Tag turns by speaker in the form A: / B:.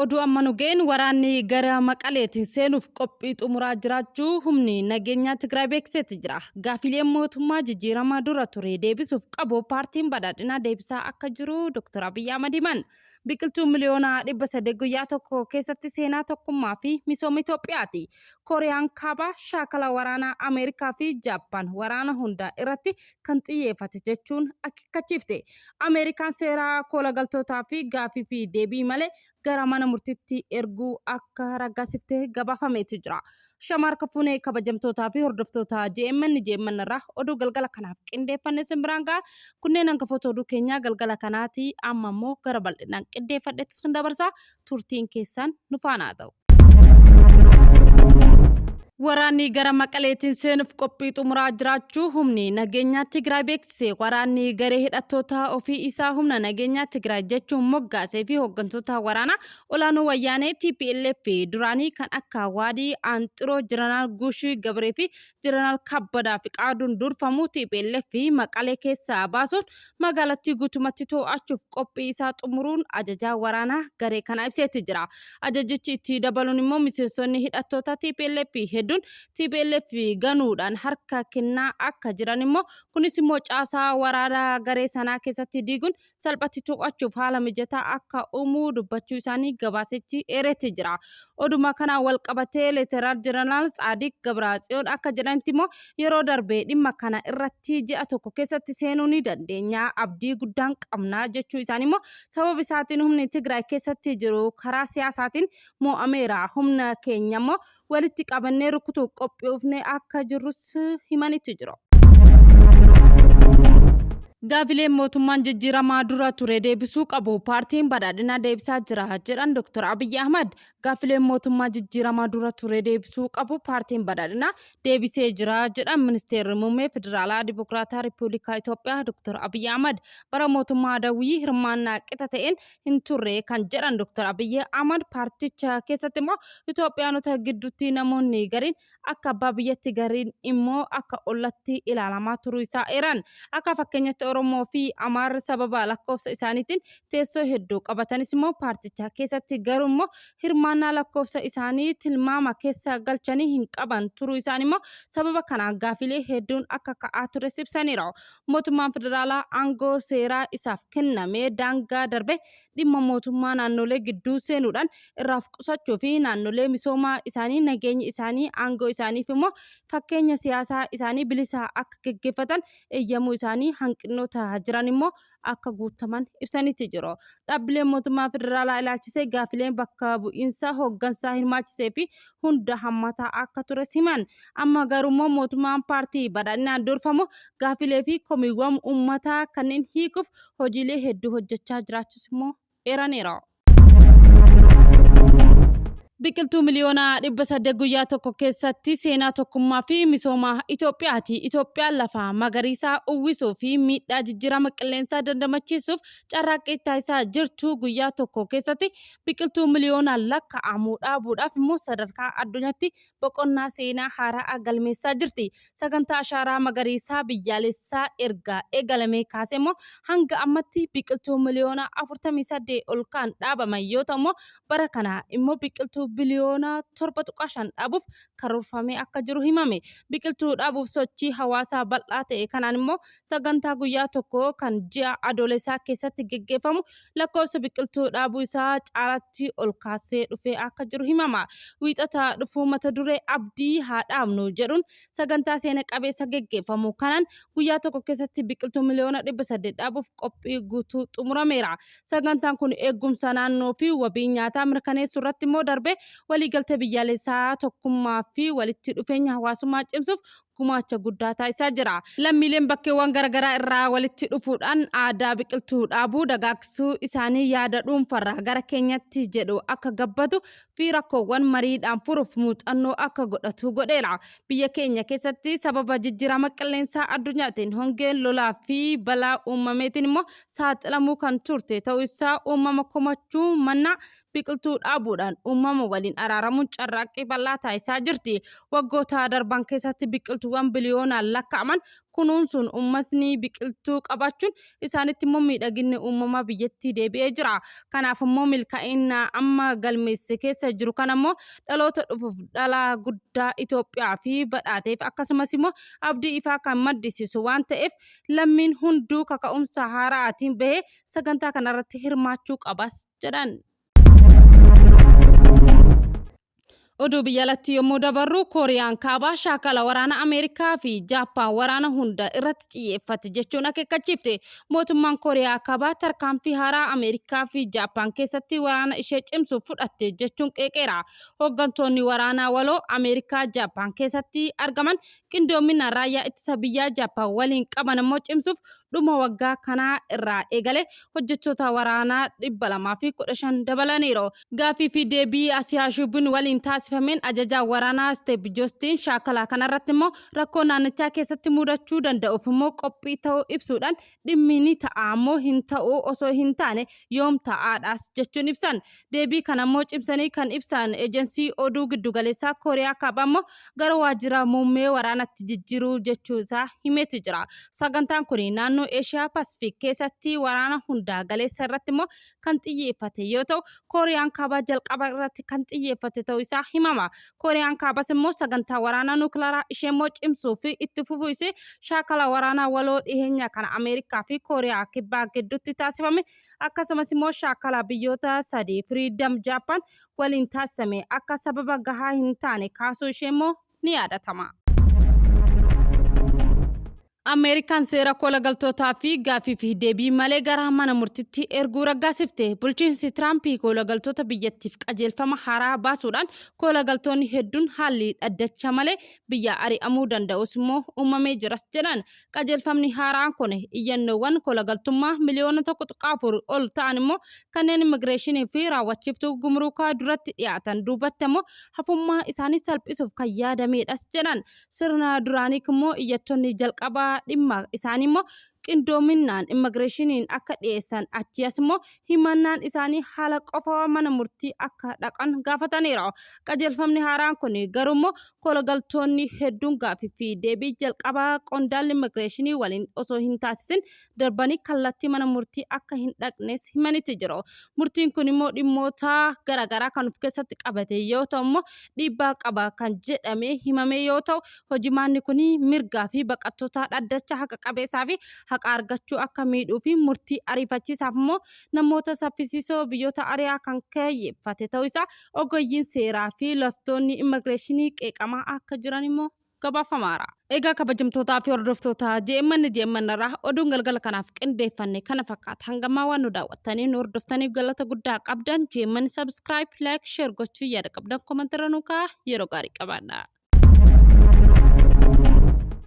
A: Oduu amma nu ga'een waraanni gara Maqaleetti seenuuf qophii xumuraa jiraachuu humni nageenyaa Tigraay beeksiseeti jira. Gaafiileen mootummaa jijjiirama dura ture deebisuuf qabu paartiin badhaadhinaa deebisaa akka jiru Dr. Abiyyi Ahmad himan. Biqiltuu miliyoona 800 guyyaa tokko keessatti seenaa tokkummaa fi misooma Itoophiyaati. Kooriyaan Kaabaa shaakala waraanaa Ameerikaa fi Jaappaan waraana hundaa irratti kan xiyyeeffate jechuun akeekkachiifte. Ameerikaan seera koolagaltootaa fi gaaffii fi deebii malee gara mana murtiitti erguu akka raggaasifte gabaafameeti jira. Shamaarka fuunee kabajamtootaa fi hordoftoota JMN JMN irraa oduu galgala kanaaf qindeeffanne isin biraan ga'a. Kunneen hangafoota oduu keenyaa galgala kanaati. Amma immoo gara bal'inaan qindeeffadhetti isin dabarsa. Turtiin keessan nu faana haa ta'u. Waraanni gara Maqaleetiin seenuuf qophii xumuraa jiraachuu humni nageenyaa Tigraay beeksise. Waraanni garee hidhattoota ofii isaa humna nageenyaa Tigraay jechuun moggaasee fi hooggantoota waraanaa olaanoo wayyaanee TPLF duraanii kan akka Waadii Aanxiroo, Jeneraal Guushii Gabree fi Jeneraal Kabbadaa Fiqaaduun durfamu TPLF Maqalee keessaa baasuun magaalattii guutumatti to'achuuf qophii isaa xumuruun ajajaa waraanaa garee kanaa ibseetti jira. Ajajichi itti dabaluun immoo miseensonni hidhattoota TPLF hedduun TPLF ganuudhaan harka kennaa akka jiran immoo kunis immoo caasaa waraanaa garee sanaa keessatti diiguun salphatti to'achuuf haala mijataa akka uumuu dubbachuu isaanii gabaasichi eeretti jira. Oduma kanaan wal qabatee Leeteraal Jeneraal Tsaadiq Gabraatsiyoon akka jedhanitti immoo yeroo darbe dhimma kana irratti ji'a tokko keessatti seenuu ni dandeenya abdii guddaan qabna jechuu isaanii immoo sababa isaatiin humni Tigraay keessatti jiru karaa siyaasaatiin mo'ameera humna keenya immoo walitti qabannee rukutuu qophoofnee akka jirrus himanitti jiru. Gaafileen mootummaan jijjiiramaa dura ture deebisuu qabu paartiin badhaadhinaa deebisaa jira jedhan Dr. Abiyyi Ahmad. Gaafileen mootummaa jijjiiramaa dura ture deebisuu qabu paartiin badhaadhinaa deebisee jira jedhan ministeerri muummee Federaalaa Dimokiraataa Riippubilikaa Itoophiyaa Dr. Abiyyi Ahmad. Bara mootummaa Adawwii hirmaannaa qixa ta'een hin turre kan jedhan Dr. Abiyyi Ahmad paarticha keessatti immoo Itoophiyaanota gidduutti namoonni gariin akka abbaa biyyatti gariin immoo akka ollatti ilaalamaa turuu isaa eeran. Akka fakkeenyatti Oromoo fi Amaarri sababa lakkoofsa isaaniitiin teessoo hedduu qabatanis immoo paarticha keessatti garuu immoo hirmaannaa lakkoofsa isaanii tilmaama keessa galchanii hin qaban turuu isaan immoo sababa kanaan gaafilee hedduun akka ka'aa tures ibsaniiru. Mootummaan federaalaa aangoo seeraa isaaf kenname daangaa darbe dhimma mootummaa naannolee gidduu seenuudhaan irraa of qusachuu fi naannolee misoomaa isaanii nageenya isaanii aangoo isaaniif immoo fakkeenya siyaasaa isaanii bilisaa akka geggeeffatan eeyyamuu isaanii hanqinoota jiran immoo akka guuttaman ibsanitti jiru. Dhaabbileen mootummaa federaalaa ilaalchisee gaafileen bakka bu'iinsa hooggansaa hirmaachisee fi hunda hammataa akka tures himan. Amma garuummoo mootummaan paartii badhaadhinaan durfamu gaafilee fi komiiwwan uummataa kanneen hiikuuf hojiilee hedduu hojjechaa jiraachuus immoo eeraniiru. Biqiltuu miliyoona 800 guyyaa tokko keessatti seenaa tokkummaa fi misooma Itoophiyaati. Itoophiyaan lafa magariisaa uwwisuu fi miidhaa jijjiirama qilleensaa dandamachiisuuf carraaqqii taasisaa jirtu guyyaa tokko keessatti biqiltuu miliyoonaan lakkaa'amu dhaabuudhaaf immoo sadarkaa addunyaatti boqonnaa seenaa haaraa galmeessaa jirti. Sagantaa ashaaraa magariisaa biyyaalessaa erga eegalamee kaasee immoo hanga ammatti biqiltuu miliyoona 48 ol kan dhaabaman yoo ta'u immoo bara kana immoo biqiltuu biliyoona 7.5 dhaabuuf karoorfamee akka jiru himame. Biqiltuu dhaabuuf sochii hawaasaa bal'aa ta'e kanaan immoo sagantaa guyyaa tokko kan ji'a adoolessaa keessatti geggeeffamu lakkoofsa biqiltuu dhaabuu isaa caalatti ol kaasee dhufee akka jiru himama. Wiixata dhufuu mata duree abdii haa dhaabnu jedhuun sagantaa seena qabeessa geggeeffamu kanaan guyyaa tokko keessatti biqiltuu miliyoona 800 dhaabuuf qophii guutuu xumurameera. Sagantaan kun eegumsa naannoo fi wabii nyaataa mirkaneessuu irratti immoo darbee waliigaltee biyyaalessaa tokkummaa fi walitti dhufeenya hawaasummaa cimsuuf gumaacha guddaa taasisaa jira. Lammiileen bakkeewwan garaagaraa irraa walitti dhufuudhaan aadaa biqiltuu dhaabuu dagaagsuu isaanii yaada dhuunfarraa gara keenyatti jedhu akka gabbatu fi rakkoowwan mariidhaan furuuf muuxannoo akka godhatu godheera. Biyya keenya keessatti sababa jijjiirama qilleensaa addunyaatiin hongeen lolaa fi balaa uumameetiin immoo saaxilamuu kan turte ta'uu isaa uumama komachuu mannaa biqiltuu dhaabuudhaan uumama waliin araaramuun carraaqqii bal'aa taasisaa jirti. Waggoota darban keessatti biqiltuuwwan biqiltuuwwan biliyoonaan lakkaa'aman kunuunsuun uummatni biqiltuu qabaachuun isaanitti immoo miidhaginni uumamaa biyyattii deebi'ee jira. Kanaaf immoo milkaa'ina amma galmeesse keessa jiru kana immoo dhaloota dhufuuf dhala guddaa Itoophiyaa fi badhaateef akkasumas immoo abdii ifaa kan maddisiisu waan ta'eef lammiin hunduu kaka'umsa haara'aatiin bahee sagantaa kanarratti hirmaachuu qabas jedhan. Oduu biyya alatti yommuu dabarru Kooriyaan Kaabaa shaakala waraana Ameerikaa fi Jaappaan waraana hunda irratti xiyyeeffate jechuun akeekkachiifte. Mootummaan Kooriyaa Kaabaa tarkaanfii haaraa Ameerikaa fi Jaappaan keessatti waraana ishee cimsuuf fudhatte jechuun qeeqeera. Hooggantoonni waraanaa waloo Ameerikaa Jaappaan keessatti argaman qindoominaan raayyaa ittisa biyyaa Jaappaan waliin qaban immoo cimsuuf dhuma waggaa kanaa irraa eegalee hojjettoota waraanaa 215 dabalaniiru. Gaaffii fi deebii Asiyaa Shuubin waliin taasifameen ajajaa waraanaa Steep Joostiin shaakala kanarratti immoo rakkoo naannichaa keessatti mudachuu danda'uuf immoo qophii ta'uu ibsuudhaan dhimmi ni ta'a immoo hin ta'u osoo hin taane yoom ta'aadhaas jechuun ibsan. Deebii kana immoo cimsanii kan ibsan ejensii oduu giddugaleessaa Kooriyaa Kaabaa immoo gara waajjira muummee waraanatti jijjiiruu jechuu isaa himeeti jira. Sagantaan kun naannoo Eeshiyaa Pasifiik keessatti waraana hundaa galeessa irratti immoo kan xiyyeeffate yoo ta'u, Kooriyaan Kaabaa jalqaba irratti kan xiyyeeffate ta'uu isaa himama. Kooriyaan Kaabas immoo sagantaa waraanaa nuukilaraa ishee immoo cimsuu fi itti fufuu ishee shaakala waraanaa waloo dhiheenya kana Ameerikaa fi Kooriyaa Kibbaa gidduutti taasifame akkasumas immoo shaakala biyyoota sadii Firiidam Jaappaan waliin taasisame akka sababa gahaa hin taane kaasuu ishee immoo ni yaadatama. Ameerikaan seera koolagaltootaa fi gaaffii fi deebii malee gara mana murtitti erguu raggaasifte. Bulchiinsi Tiraamp koolagaltoota biyyattiif qajeelfama haaraa baasuudhaan koolagaltoonni hedduun haalli dhaddacha malee biyya ari'amuu danda'us immoo uumamee jiras jedhan. Qajeelfamni haaraan kun iyyannoowwan koolagaltummaa miliyoona 1.4 ol ta'an immoo kanneen immigireeshinii fi raawwachiiftuu gumruukaa duratti dhiyaatan duubatti ammoo hafummaa isaanii salphisuuf kan yaadameedhas jedhan. Sirna duraanii immoo iyyattoonni jalqabaa dhimma isaanii immoo qindoominaan immigireeshiniin akka dhiyeessan achii as immoo himannaan isaanii haala qofa mana murtii akka dhaqan gaafataniiru. Qajeelfamni haaraan kun garuu immoo koolagaltoonni hedduun gaaffii fi deebii jalqabaa qondaalli immigireeshinii waliin osoo hin taasisin darbanii kallattii mana murtii akka hin dhaqnes himanitti jiru. Murtiin kun immoo dhimmoota garaagaraa kan of keessatti qabate yoo ta'u immoo dhiibbaa qaba kan jedhamee himame yoo ta'u hojimaanni kun mirgaa fi baqattoota dhaddacha haqa qabeessaa fi haqa argachuu akka miidhuu fi murtii ariifachiisaaf immoo namoota saffisiisoo biyyoota ari'aa kan kaayyeffate ta'uu isaa ogeeyyiin seeraa fi laftoonni immigireeshinii qeeqamaa akka jiran immoo gabaafamaara. Egaa kabajamtootaa fi hordoftoota JMN JMN irraa oduun galgala kanaaf qindeeffanne kana fakkaata. Hangamaa waan nu daawwattanii nu hordoftaniif galata guddaa qabdan JMN subscribe, like, share gochuu yaada qabdan komentirra nu kaa'aa yeroo gaarii qabaadha.